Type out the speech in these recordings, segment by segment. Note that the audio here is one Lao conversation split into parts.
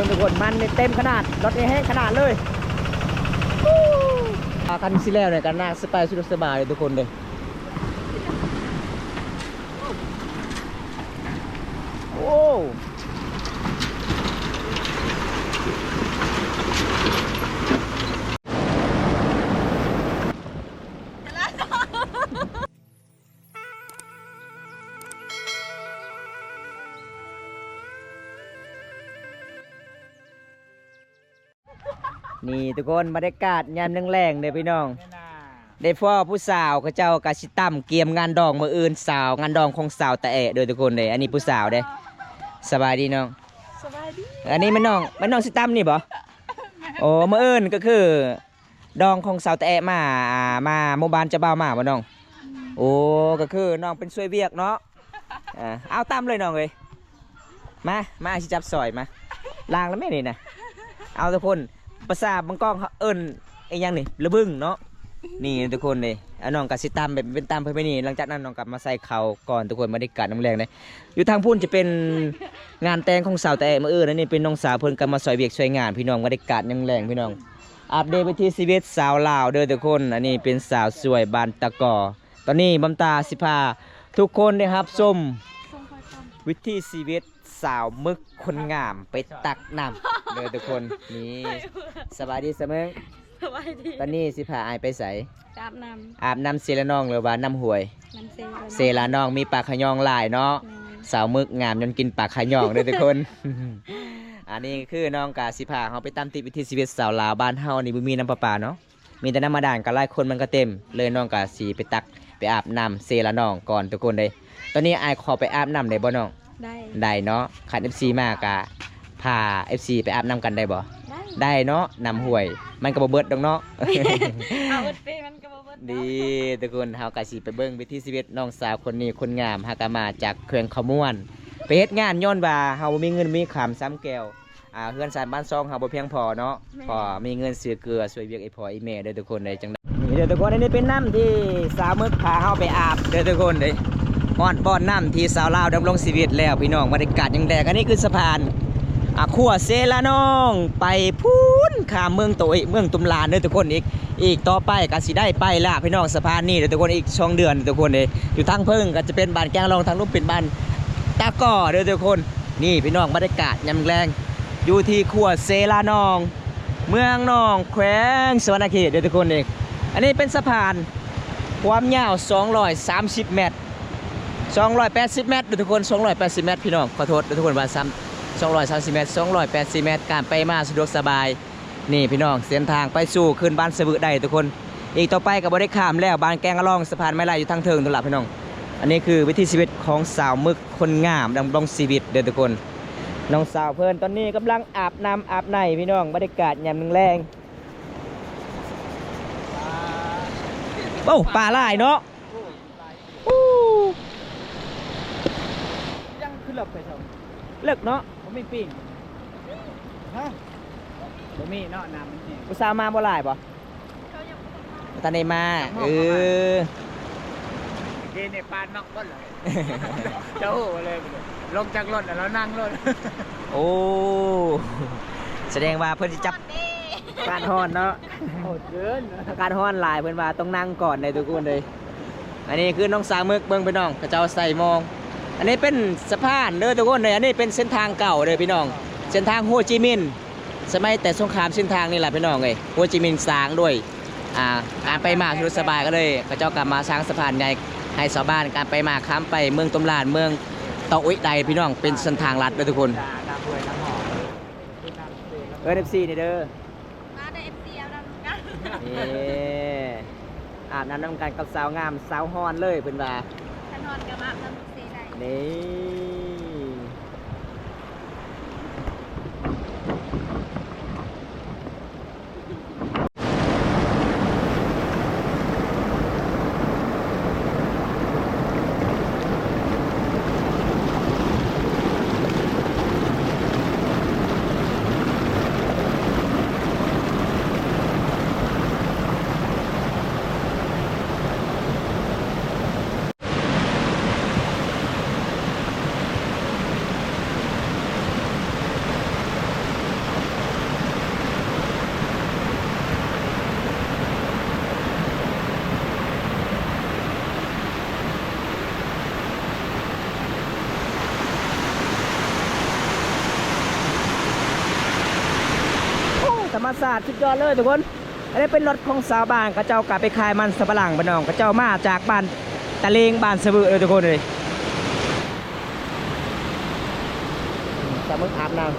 ທຸກຄົນ ມັນນີ້ເຕັມຂະໜາດ ລົດນີ້ແຮງຂະໜາດເລີຍ. ອ່າ ຄັນຊິແລ້ວນີ້ກໍນັ່ງສະບາຍ ສະດວກສະບາຍເລີຍທຸກຄົນເດີ. ໂອ້. ນີ້ທຸກຄົນ ບັນຍາກາດຍາມແລງໆເດີພີ່ນ້ອງ ໄດ້ພໍ້ຜູ້ສາວ ເຂົາເຈົ້າກະຊິຕຳກຽມງານດອງມື້ອື່ນ ສາວ ງານດອງຂອງສາວຕາແອະເດີທຸກຄົນເດີ. ອັນນີ້ຜູ້ສາວເດ້. ສະບາຍດີນ້ອງ. ສະບາຍດີ. ອັນນີ້ແມ່ນນ້ອງ ແມ່ນນ້ອງຊິຕຳນີ້ບໍ່? ແມ່ນ. ໂອ້ ມື້ອື່ນກໍຄື ດອງຂອງສາວຕາແອະມາ ອ່າ ມາໝູ່ບ້ານເຈົ້າບ່າວມາບໍ່ນ້ອງ? ອືມ. ໂອ້ ກໍຄືນ້ອງເປັນຊ່ວຍວຽກເນາະ. ອ່າ ເອົາຕຳເລີຍນ້ອງເອີຍ. ມາ ມາ ຊິຈັບຊ່ອຍ ມາ ລ້າງແລ້ວແມ່ນີ້ນະ. ເອົາທຸກຄົນ ພາສາບາງກອກເຮົາເອີ້ນອີ່ຫຍັງນີ້ ລະບຶງເນາະ. ນີ້ທຸກຄົນເດ້ ອາ ນ້ອງກໍຊິຕຳແບບເປັນຕຳປະເພນີ ຫຼັງຈາກນັ້ນນ້ອງກໍມາໃສ່ເຂົ້າກ່ອນທຸກຄົນ. ບັນຍາກາດຍາມແລງເດ້ ຢູ່ທາງພຸ້ນຈະເປັນງານແຕ່ງຂອງສາວຕາແອະມື້ອື່ນ. ອັນນີ້ເປັນນ້ອງສາວເພິ່ນກໍມາຊ່ອຍວຽກຊ່ວຍງານພີ່ນ້ອງ. ບັນຍາກາດຍາມແລງພີ່ນ້ອງ ອັບເດດວິຖີຊີວິດສາວລາວເດີທຸກຄົນ. ອັນນີ້ເປັນສາວສວຍບ້ານຕະກໍ. ຕອນນີ້ບຳຕາຊິພາທຸກຄົນໄດ້ຮັບຊົມວິຖີຊີວິດສາວມຶກຄົນງາມໄປຕັກນ້ຳເດີທຸກຄົນ. ນີ້ ສະບາຍດີສາວມຶກ. ສະບາຍດີ. ຕອນນີ້ຊິພາອ້າຍໄປໃສ? ໄປອາບນ້ຳ. ອາບນ້ຳເຊລະນອງ ຫຼືວ່ານ້ຳຫ້ວຍ? ນ້ຳເຊລະນອງ. ເຊລະນອງມີປາຂະຍອງຫຼາຍເນາະ. ແມ່ນ. ສາວມຶກງາມຍ້ອນກິນປາຂະຍອງເດີທຸກຄົນ. ອັນນີ້ຄືນ້ອງກະຊິພາເຮົາໄປຕາມຕິດວິຖີຊີວິດສາວລາວ. ບ້ານເຮົານີ້ບໍ່ມີນ້ຳປະປາເນາະ ມີແຕ່ນ້ຳບາດານ ກໍຫຼາຍຄົນມັນກໍເຕັມ ເລີຍນ້ອງກໍຊິໄປຕັກໄປອາບນ້ຳເຊລະນອງກ່ອນທຸກຄົນເດ້. ຕອນນີ້ອ້າຍຂໍໄປອາບນ້ຳໄດ້ບໍ່ນ້ອງ? ໄດ້ ໄດ້ເນາະ. ຄັນເອັຟຊີມາກໍພາເອັຟຊີໄປອາບນ້ຳກັນໄດ້ບໍ່? ໄດ້ ໄດ້ເນາະ. ນ້ຳຫ້ວຍມັນກໍບໍ່ເບິດດອກເນາະ. ເອົາເບິດເປ ມັນກໍບໍ່ເບິດດອກ. ດີ ທຸກຄົນ ເຮົາກໍຊິໄປເບິ່ງວິຖີຊີວິດນ້ອງສາວຄົນນີ້ຄົນງາມ ຫາກໍມາຈາກແຂວງຄຳມ່ວນ ໄປເຮັດງານ ຍ້ອນວ່າເຮົາບໍ່ມີເງິນມີຄຳຊຳແກ່ວ. ອ່າ ເຮືອນຊານບ້ານຊ່ອງເຮົາບໍ່ພຽງພໍເນາະ. ແມ່ນ. ພໍມີເງິນຊື້ເກືອຊ່ວຍວຽກອີ່ພໍ່ອີ່ແມ່ເດີທຸກຄົນເດ້. ຈັ່ງໃດນີ້ເດີທຸກຄົນ ອັນນີ້ເປັນນ້ຳທີ່ສາວມຶກພາເຮົາໄປອາບເດີທຸກຄົນເດ້. ຮອດບ່ອນນ້ຳທີ່ສາວລາວດຳລົງຊີວິດແລ້ວພີ່ນ້ອງ. ບັນຍາກາດຍາມແລງ ອັນນີ້ຄືສະພານ ອ່າ ຂົວເຊລະນອງ ໄປພຸ້ນຂ້າມເມືອງໂຕ ເອີ ເມືອງຕຸມລານເດີທຸກຄົນ. ອີກ ອີກຕໍ່ໄປກໍຊິໄດ້ໄປລະພີ່ນ້ອງ ສະພານນີ້ເດີທຸກຄົນ. ອີກສອງເດືອນເດີທຸກຄົນເດ້. ຢູ່ທາງເທິງກໍຈະເປັນບ້ານແກ້ງລອງ ທາງລຸ່ມເປັນບ້ານຕາກໍເດີທຸກຄົນ. ນີ້ພີ່ນ້ອງ ບັນຍາກາດຍາມແລງ ຢູ່ທີ່ຂົວເຊລະນອງ ເມືອງນອງ ແຂວງສະຫວັນນະເຂດເດີທຸກຄົນເດ້. ອັນນີ້ເປັນສະພານຄວາມຍາວສອງຮ້ອຍສາມສິບແມັດ ສອງຮ້ອຍແປດສິບແມັດເດີທຸກຄົນ. ສອງຮ້ອຍແປດສິບແມັດ ພີ່ນ້ອງ ຂໍໂທດເດີທຸກຄົນ ວ່າຊ້ຳ ສອງຮ້ອຍສາມສິບແມັດ ສອງຮ້ອຍແປດສິບແມັດ ການໄປມາສະດວກສະບາຍ. ນີ້ພີ່ນ້ອງ ເສັ້ນທາງໄປສູ່ຂຶ້ນບ້ານສະວຶໄດ້ທຸກຄົນ. ອີກຕໍ່ໄປກໍບໍ່ໄດ້ຂ້າມແລ້ວ ບ້ານແກ້ງລອງ ສະພານໄມ້ລາຍຢູ່ທາງເທິງພຸ້ນລະພີ່ນ້ອງ. ອັນນີ້ຄືວິຖີຊີວິດຂອງສາວມຶກຄົນງາມດຳລົງຊີວິດເດີທຸກຄົນ. ນ້ອງສາວເພິ່ນຕອນນີ້ກຳລັງອາບນ້ຳອາບໃນພີ່ນ້ອງ. ບັນຍາກາດຍາມແລງ ໂອ້ ປາຫຼາຍເນາະ. ໂອ້ ຍັງຂຶ້ນເລິກໄປຊະ ເລິກເນາະ. ບໍ່ມີປີງ ຮະ ບໍ່ມີເນາະ. ນ້ຳມັນແຫ້ງ. ຜູ້ສາວມາບໍ່ຫຼາຍບໍ່? ບໍ່ທັນໄດ້ມາ. ເອີ ເມື່ອກີ້ນີ້ປານນອກເບິດເລີຍ. ເຈົ້າຮູ້ເລີຍ ລົງຈາກລົດແລ້ວນັ່ງລົດ. ໂອ້ ສະແດງວ່າເພິ່ນຊິຈັບ ອາກາດຮ້ອນເນາະ. ອາກາດຮ້ອນຫຼາຍ ເພິ່ນວ່າຕ້ອງນັ່ງກ່ອນເດ້ທຸກຄົນເດ້. ອັນນີ້ຄືນ້ອງສາວມຶກ ເບິ່ງພີ່ນ້ອງ ເຂົາເຈົ້າໃສ່ໝອງ. ອັນນີ້ເປັນສະພານເດີທຸກຄົນເດ້. ອັນນີ້ເປັນເສັ້ນທາງເກົ່າເດີພີ່ນ້ອງ ເສັ້ນທາງໂຮຈິມິນ ສະໄໝແຕ່ສົງຄາມເສັ້ນທາງນີ້ລະພີ່ນ້ອງເອີຍ. ໂຮຈິມິນສ້າງດ້ວຍ ອ່າ ການໄປມາສະດວກສະບາຍ ກໍເລີຍເຂົາເຈົ້າກໍມາສ້າງສະພານໃຫຍ່ໃຫ້ຊາວບ້ານ ການໄປມາຂ້າມໄປເມືອງຕົມລານ ເມືອງເຕົາອຸຍໄດພີ່ນ້ອງ ເປັນເສັ້ນທາງລັດເດີທຸກຄົນ. ເອີ້ນເອັຟຊີນີ້ເດີ. ມາເດີ ເອັຟຊີ ອາບນ້ຳນຳກັນ. ນີ້ ອາບນ້ຳນຳກັນກັບສາວງາມສາວຮ້ອນເລີຍເພິ່ນວ່າ. ຄັນຮ້ອນກໍມາອາບນ້ຳເຊໄດ້. ນີ້. ທຳມະຊາດສຸດຍອດເລີຍທຸກຄົນ. ອັນນີ້ເປັນລົດຂອງຊາວບ້ານ ເຂົາເຈົ້າກໍໄປຂາຍມັນສຳປະຫຼັງພີ່ນ້ອງ, ເຂົາເຈົ້າມາຈາກບ້ານຕະເລງ ບ້ານສະເວີເດີທຸກຄົນເອີຍ. ສາວມຶກອາບນ້ຳ,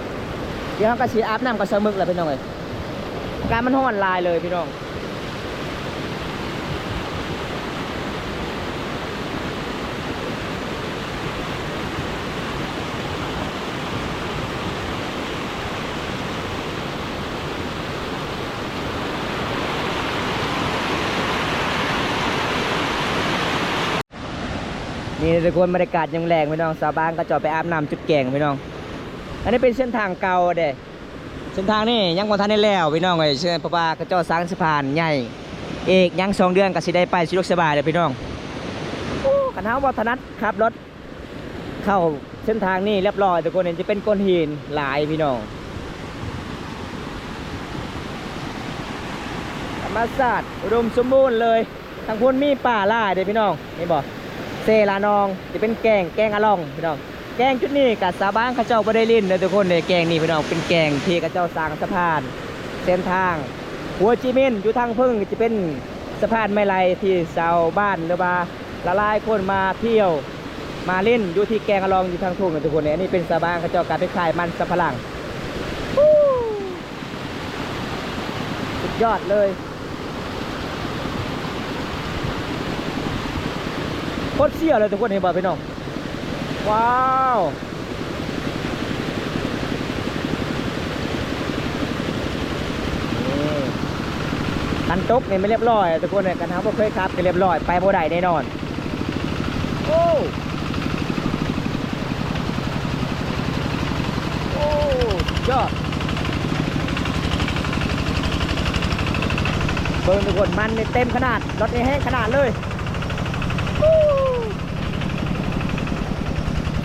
ດຽວເຮົາກໍຊິອາບນ້ຳກັບສາວມຶກແຫຼະພີ່ນ້ອງເອີຍ. ອາກາດມັນຮ້ອນຫຼາຍເລີຍພີ່ນ້ອງ. ນີ້ທຸກຄົນ ບັນຍາກາດຍາມແລງພີ່ນ້ອງ, ຊາວບ້ານເຂົາເຈົ້າໄປອາບນ້ຳຈຸດແກ້ງພີ່ນ້ອງ. ອັນນີ້ເປັນເສັ້ນທາງເກົ່າເດ້. ເສັ້ນທາງນີ້ຍັງບໍ່ທັນໄດ້ແລ້ວພີ່ນ້ອງເອີຍ, ເຊິ່ງເພາະວ່າເຂົາເຈົ້າສ້າງສະພານໃຫຍ່ອີກ ຍັງສອງເດືອນກໍຊິໄດ້ໄປສະດວກສະບາຍແລ້ວພີ່ນ້ອງ. ໂອ້ ຄັນເຮົາບໍ່ຖະໜັດຂັບລົດເຂົ້າເສັ້ນທາງນີ້ລຽບຮ້ອຍທຸກຄົນ, ຈະເປັນໂຂດຫີນຫຼາຍພີ່ນ້ອງ. ທຳມະຊາດອຸດົມສົມບູນເລີຍ. ທາງພຸ້ນມີປາຫຼາຍເດ້ພີ່ນ້ອງ, ເຫັນບໍ່? ເຊລານອງ ຈະເປັນແກ້ງ ແກ້ງອະລອງພີ່ນ້ອງ. ແກ້ງຈຸດນີ້ກະຊາວບ້ານເຂົາເຈົ້າບໍ່ໄດ້ຫຼິ້ນເດີທຸກຄົນເດີ. ແກ້ງນີ້ພີ່ນ້ອງ ເປັນແກ້ງທີ່ເຂົາເຈົ້າສ້າງສະພານເສັ້ນທາງຫົວຈິມິນ. ຢູ່ທາງເທິງຈະເປັນສະພານໄມ້ໄລ່ທີ່ຊາວບ້ານ ຫຼືວ່າຫຼາຍໆຄົນມາທ່ຽວມາຫຼິ້ນຢູ່ທີ່ແກ້ງອະລອງ ຢູ່ທາງເທິງເດີທຸກຄົນເດ້. ອັນນີ້ເປັນຊາວບ້ານເຂົາເຈົ້າກະໄປຂາຍມັນສຳປະຫຼັງ. ສຸດຍອດເລີຍ. ໂຄດສ່ຽວເລີຍທຸກຄົນ ເຫັນບໍ່ພີ່ນ້ອງ? ວ້າວ ນີ້ ຄັນຕົກນີ້ແມ່ນລຽບຮ້ອຍທຸກຄົນເອີຍ. ຄັນເຮົາບໍ່ເຄີຍຂັບກໍລຽບຮ້ອຍ ໄປບໍ່ໄດ້ແນ່ນອນ. ໂອ້ ໂອ້ ສຸດຍອດ. ເບິ່ງທຸກຄົນ ມັນນີ້ເຕັມຂະໜາດ, ລົດນີ້ແຮງຂະໜາດເລີຍ.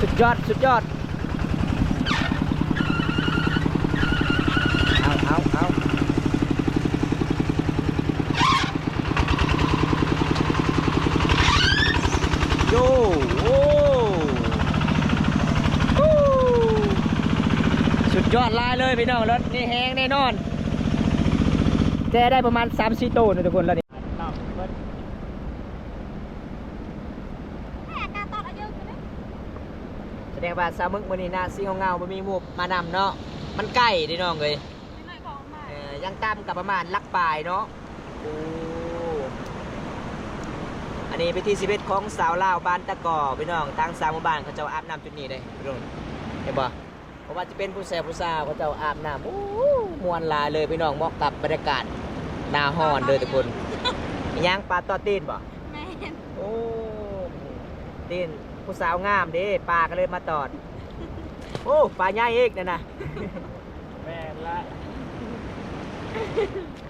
ສຸດຍອດ ສຸດຍອດ. ເອົາ ເອົາ ເອົາ. ໂຢ ໂອ້ ສຸດຍອດຫຼາຍເລີຍພີ່ນ້ອງ, ລົດນີ້ແຮງແນ່ນອນ. ແຈໄດ້ປະມານສາມສີ່ໂຕນະທຸກຄົນ, ລົດນີ້. ສະແດງວ່າຊາວມຶກມື້ນີ້ໜ້າຊິເຫງົາໆ ບໍ່ມີໝູ່ມານຳເນາະ, ມັນໃກ້ພີ່ນ້ອງເອີຍ. ເອີ ຢ່າງຕ່ຳກໍປະມານຫຼັກປາຍເນາະ. ໂອ້ ອັນນີ້ເປັນທີຊີວິດຂອງຊາວລາວບ້ານຕະກໍພີ່ນ້ອງ, ທາງຊາວໝູ່ບ້ານເຂົາເຈົ້າອາບນ້ຳຈຸດນີ້ເດ້ພີ່ນ້ອງ, ເຫັນບໍ່? ບໍ່ວ່າຈະເປັນຜູ້ແຊຜູ້ສາວ ເຂົາເຈົ້າອາບນ້ຳ. ໂອ້ ມ່ວນຫຼາຍເລີຍພີ່ນ້ອງ, ເໝາະກັບບັນຍາກາດໜ້າຮ້ອນເດີທຸກຄົນ. ອີຫຍັງ ປາຕອດຕີນບໍ່? ແມ່ນ. ໂອ້ ຕີນຜູ້ສາວງາມເດ້ ປາກໍເລີຍມາຕອດ. ໂອ້ ປາໃຫຍ່ອີກນັ້ນນະ. ແມ່ນລະ.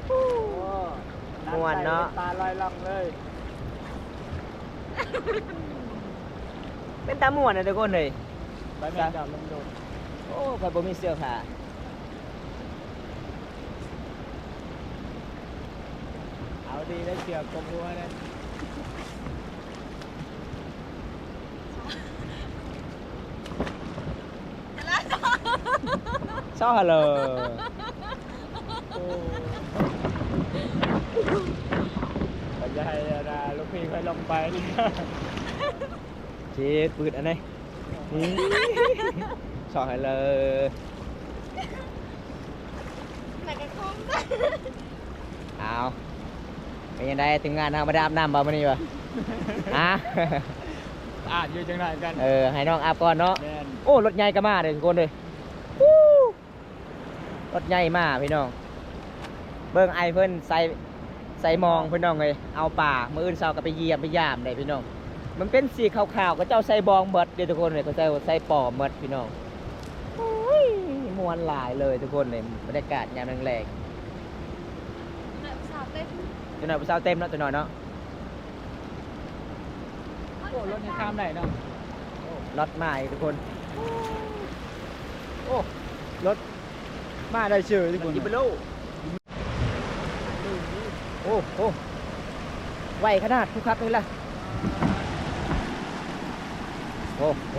ໂອ້ ມ່ວນເນາະ, ຕາລອຍລ່ອງເລີຍ. ເປັນຕາມ່ວນນະທຸກຄົນເອີຍ. ໄປແມ່ນດອກລົງໂດດ. ໂອ້ ຂ້ອຍບໍ່ມີເສື້ອຜ້າ. ເອົາດີໄດ້ເສື້ອກົບຫົວເດ້. ຊາວຮາໂລ. ໂອ້ ບໍ່ຢາກໃຫ້ອັນນ່າ ລູກພີ່ຂ້ອຍລົງໄປ. ເຈັບປືດອັນໃດ? ຊາວຮາໂລ. ອ້າວ ເປັນຈັ່ງໃດ ທີມງານເຮົາບໍ່ໄດ້ອາບນ້ຳບໍ່ມື້ນີ້ຫວາ? ຮະ? ອາບຢູ່ຈັກໜ້ອຍກັນ. ເອີ ໃຫ້ນ້ອງອາບກ່ອນເນາະ. ແມ່ນ. ໂອ້ ລົດໃຫຍ່ກໍມາເດ້ທຸກຄົນເດ້. ໂອ້ ລົດໃຫຍ່ມາພີ່ນ້ອງ. ເບິ່ງອ້າຍເພິ່ນໃສ່ ໃສ່ມອງພີ່ນ້ອງເອີຍ ເອົາປາ. ມື້ອື່ນເຊົ້າກໍໄປຢ້ຽມໄປຢາມໄດ້ພີ່ນ້ອງ. ມັນເປັນສີຂາວໆ ເຂົາເຈົ້າໃສ່ບອງເບິດເດ້ທຸກຄົນເອີຍ, ເຂົາເຈົ້າໃສ່ປອມເບິດພີ່ນ້ອງ. ໂອ້ຍ ມ່ວນຫຼາຍເລີຍທຸກຄົນເອີຍ ບັນຍາກາດຍາມແລງໆ. ຈັກໜ້ອຍຜູ້ສາວເຕັມເນາະ ຈັກໜ້ອຍເນາະ. ໂອ້ ລົດນີ້ຂ້າມໄດ້ເນາະ. ໂອ້ ລົດມາອີກທຸກຄົນ. ໂອ້ ລົດມາໄດ້ເສີຍທຸກຄົນ. ໂອ້ໂຫ ໄວຂະໜາດ ຜູ້ຂັບນີ້ລະ. ໂອ້ໂຫ.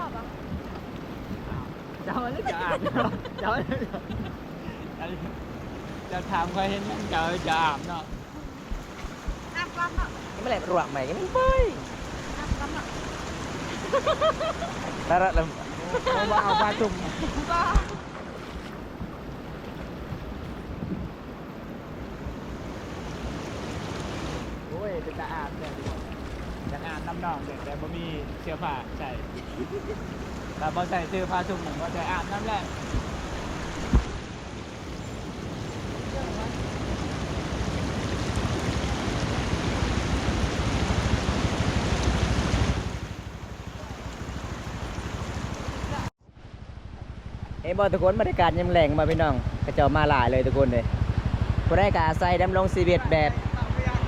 ເຈົ້າຈະອາບເນາະ ເຈົ້າ ເຈົ້າຖາມຂ້ອຍເຮັດຫຍັງ ເຈົ້າຈະອາບເນາະ ອາບກ່ອນເນາະ ນີ້ມັນແຫຼະລວກໃໝ່ ນີ້ມັນເບີຍ ອາບກ່ອນເນາະ ລະລະລະ ບໍ່ ບໍ່ເອົາຜ້າຊຸ່ມ ບໍ່. ໂອ້ຍ ເປັນຕາອາບແທ້ ຢາກອາບນຳນ້ອງເດ້ ແຕ່ບໍ່ມີເສື້ອຜ້າໃສ່ ຖ້າບໍ່ໃສ່ເສື້ອຜ້າຊຸ່ມນີ້ ບໍ່ໄດ້ອາບນຳແລ້ວ. ເຫັນບໍ່ທຸກຄົນ ບັນຍາກາດຍາມແລງບໍ່ພີ່ນ້ອງ ເຂົາເຈົ້າມາຫຼາຍເລີຍທຸກຄົນເອີຍ ຜູ້ໃດກໍອາໄສດຳລົງຊີວິດແບບ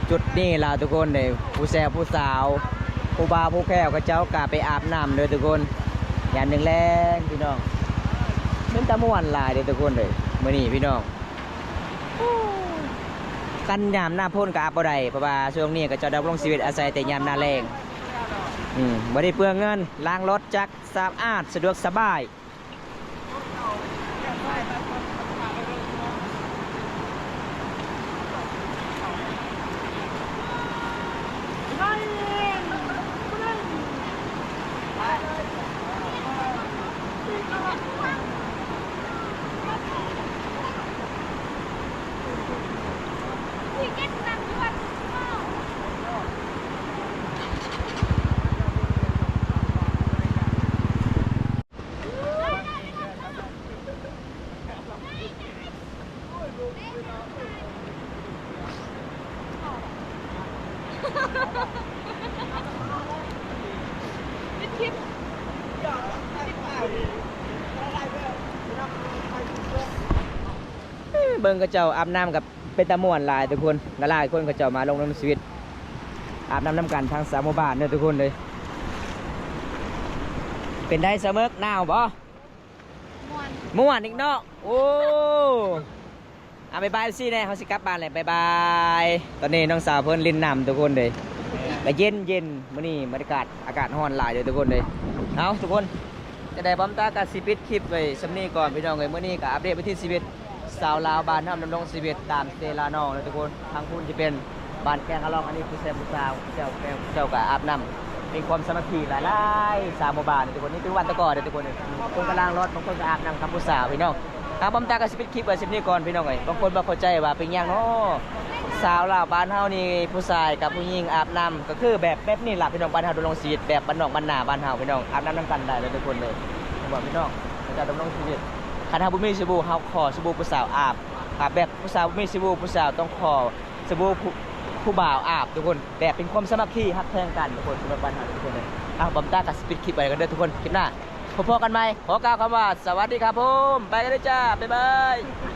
ຈຸດນີ້ລະທຸກຄົນເອີຍ ຜູ້ແຊວຜູ້ສາວ ຜູ້ບ່າວຜູ້ແຂ້ວ ເຂົາເຈົ້າກໍໄປອາບນ້ຳເດີທຸກຄົນ ຍາມແລງໆ ພີ່ນ້ອງ ເປັນຕາມ່ວນຫຼາຍເດີທຸກຄົນເອີຍ ມື້ນີ້ພີ່ນ້ອງ ຄັນຍາມໜ້າຝົນກໍອາບບໍ່ໄດ້ ເພາະວ່າຊ່ວງນີ້ເຂົາເຈົ້າດຳລົງຊີວິດອາໄສແຕ່ຍາມໜ້າແລ້ງ ອືມ ບໍ່ໄດ້ເປືອງເງິນ ລ້າງລົດຈັກ ສະອາດ ສະດວກສະບາຍ. ເບິ່ງເຂົາເຈົ້າອາບນ້ຳກັບ ເປັນຕາມ່ວນຫຼາຍທຸກຄົນ ຫຼາຍໆຄົນເຂົາເຈົ້າມາລົງນຳຊີວິດ ອາບນ້ຳນຳກັນທັງສາມໝູ່ບ້ານເດີທຸກຄົນເອີຍ ເປັນໃດສາວເມິກ ໜາວບໍ່? ມ່ວນ ມ່ວນອີກເນາະ ໂອ້ ອາ ບາຍບາຍເອັຟຊີແດ່ ເຮົາຊິກັບບ້ານແລ້ວ ບາຍບາຍ ຕອນນີ້ນ້ອງສາວເພິ່ນຫຼິ້ນນ້ຳທຸກຄົນເດີ ກະເຢັນໆ ມື້ນີ້ບັນຍາກາດ ອາກາດຮ້ອນຫຼາຍເດີທຸກຄົນເດີ ເອົາທຸກຄົນ ຈັ່ງໃດບອມຕາກໍຊິປິດຄລິບໄວ້ສ່ຳນີ້ກ່ອນພີ່ນ້ອງເອີຍ ມື້ນີ້ກໍອັບເດດວິຖີຊີວິດ ຊາວລາວບ້ານເຮົາດຳລົງຊີວິດຕາມເຊລານອງເນາະທຸກຄົນ ທາງພຸ້ນຈະເປັນບ້ານແກງອະລອງ ອັນນີ້ຜູ້ແຊວຜູ້ສາວ ເຈົ້າ ເຈົ້າ ເຈົ້າກໍອາບນ້ຳ ມີຄວາມສາມັກຄີຫຼາຍໆ ຊາວໝູ່ບ້ານທຸກຄົນ ນີ້ຄືວັນຕະກອນເດ້ທຸກຄົນ ບາງຄົນກໍລ້າງລົດ ບາງຄົນກໍອາບນ້ຳກັບຜູ້ສາວພີ່ນ້ອງ ທາງປ້ອມຕາກໍຊິປິດຄລິບໄວ້ສ່ຳນີ້ກ່ອນພີ່ນ້ອງເອີຍ ບາງຄົນບໍ່ເຂົ້າໃຈວ່າເປັນຫຍັງເນາະ ຊາວລາວບ້ານເຮົານີ້ ຜູ້ຊາຍກັບຜູ້ຍິງອາບນ້ຳ ກໍຄືແບບ ແບບນີ້ລະພີ່ນ້ອງ ບ້ານເຮົາດຳລົງຊີວິດແບບບ້ານນອກບ້ານນາບ້ານເຮົາພີ່ນ້ອງ ອາບນ້ຳນຳກັນໄດ້ເລີຍທຸກຄົນເລີຍ ເຫັນບໍ່ພີ່ນ້ອງ ເຂົາເຈົ້າດຳລົງຊີວິດ ຄັນເຮົາບໍ່ມີສະບູ ເຮົາຂໍສະບູຜູ້ສາວອາບ ອາບແບບຜູ້ສາວບໍ່ມີສະບູ ຜູ້ສາວຕ້ອງຂໍສະບູຜູ້ ຜູ້ບ່າວອາບທຸກຄົນ ແບບເປັນຄວາມສາມັກຄີຮັກແພງກັນທຸກຄົນ ສຳລັບບ້ານເຮົາທຸກຄົນເລີຍ ອ່ະ ບອມຕາກໍຊິປິດຄລິບໄວ້ກ່ອນເດີທຸກຄົນ ຄລິບໜ້າພົບພໍ້ກັນໃໝ່ ຂໍກ່າວຄຳວ່າ ສະຫວັດດີຄັບຜົມ ໄປກັນເດີຈ້າ ບາຍບາຍ.